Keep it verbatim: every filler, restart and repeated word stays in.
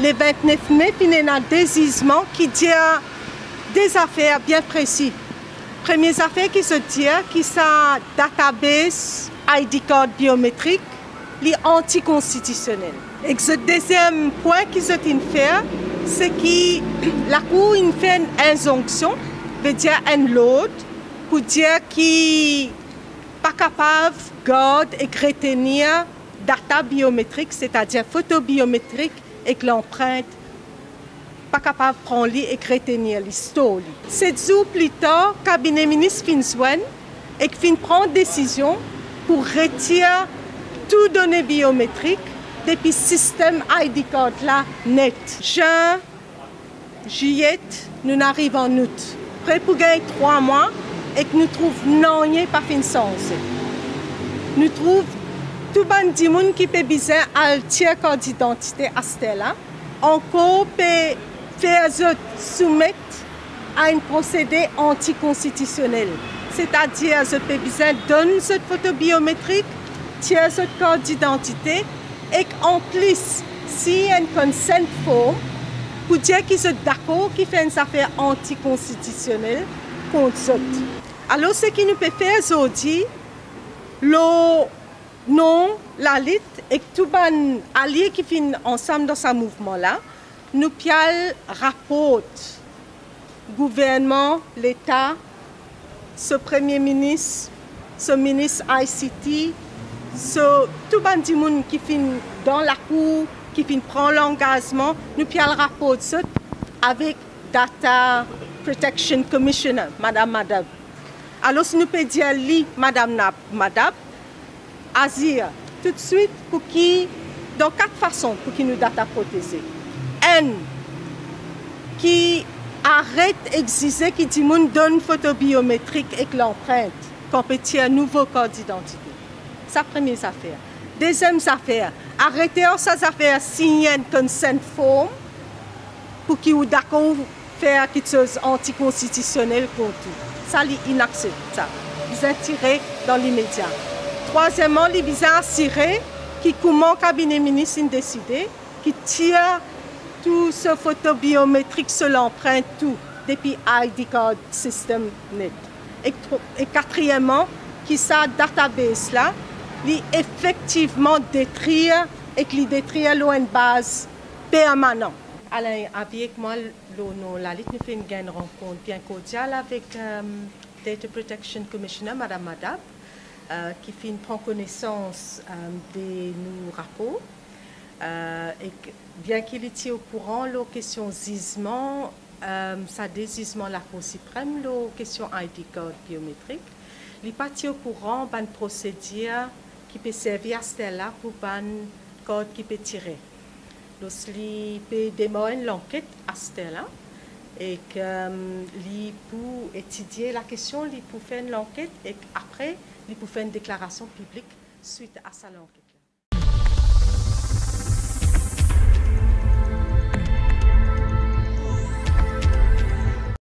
Le vintnef me finn ena de zizman ki dir de zafer bien presi. Premie zafer ki zot dir ki sa database I D card biometrik, li antikonstitisionel. Ek zot deziem pwin ki zot inn fer, se ki lakour inn fer enn inzonksion, vedir enn lord, pou dir ki pa kapav gard ek retenir data biometrik, setadir foto biometrik ek lanprint, pa kapav pran li ek retenir li, stor li. Set zour pli tar, kabine minis finn zwenn ek finn pran desizion pou retir tou done biometrik depi sistem I D card la net. Zin, zilyet, nou'nn ariv an out. Pre pou gagn trwa mwa ek nou trouv nanye pa finn sanze. Nou trouv tou bann dimoun ki pe bizin al tir kart didantite aster la, ankor pe fer zot soumet a enn prosede antikonstitisionel, setadir zot pe bizin donn zot foto biometrik, tir zot kart didantite, ek anplis sign enn consent form pou dir ki zot dakor ki fer enn zafer antikonstitisionel kont zot. Alor, seki nou pe fer zordi, lor non Lalit ek tou bann alie ki finn ansam dan sa mouvman la, nou pe al raport gouvernman, Leta, so Premie Minis, so Minis I C T, so tou bann dimoun ki finn dan lakour, ki finn pran langazman, nou pe al raport zot avek Data Protection Commissioner, Madam Madab. Alor, nou pe dir li, Madam Na-, Madab, azir toutswit pou ki, dan kat fason pou ki nou data proteze. Enn, ki aret exize ki dimoun donn foto biometrik ek lanprint kan pe tir nouvo kart didantite. Sa premie zafer. Deziem zafer, arete ar sa zafer sign enn consent form pou ki ou dakor fer kiksoz antikonstitisionel kont ou. Sa, li inakseptab. Bizin tire dan limedia. Trwazieman, li bizin asire ki kouma kabine minis inn deside, ki tir tou so foto biometrik, so lanprint, tou, depi I D card system net. Ek tro-, ek katrieman, ki sa database la, li efektivman detrir ek li detrir lor enn baz permanan. Al avi ek mwa lor non Lalit, nou finn gagn rankont bien kordial avek, ehm, Data Protection Commissioner, Madam Madab, eh, ki finn pran konesans, ehm, de nou rapor. Eh, ek bien ki li ti okouran lor kestion zizman, ehm, sa de zizman Lakour Siprem lor kestion I D card biometrik, li pa ti okouran bann prosedir ki pe servi aster la pou bann kart ki pe tire. Donk, li pe demar enn lanket aster la, ek, ehm, li pou etidie lakestion, li pou fer enn lanket, ek apre, li pou fer enn deklarasion piblik swit a sa lanket.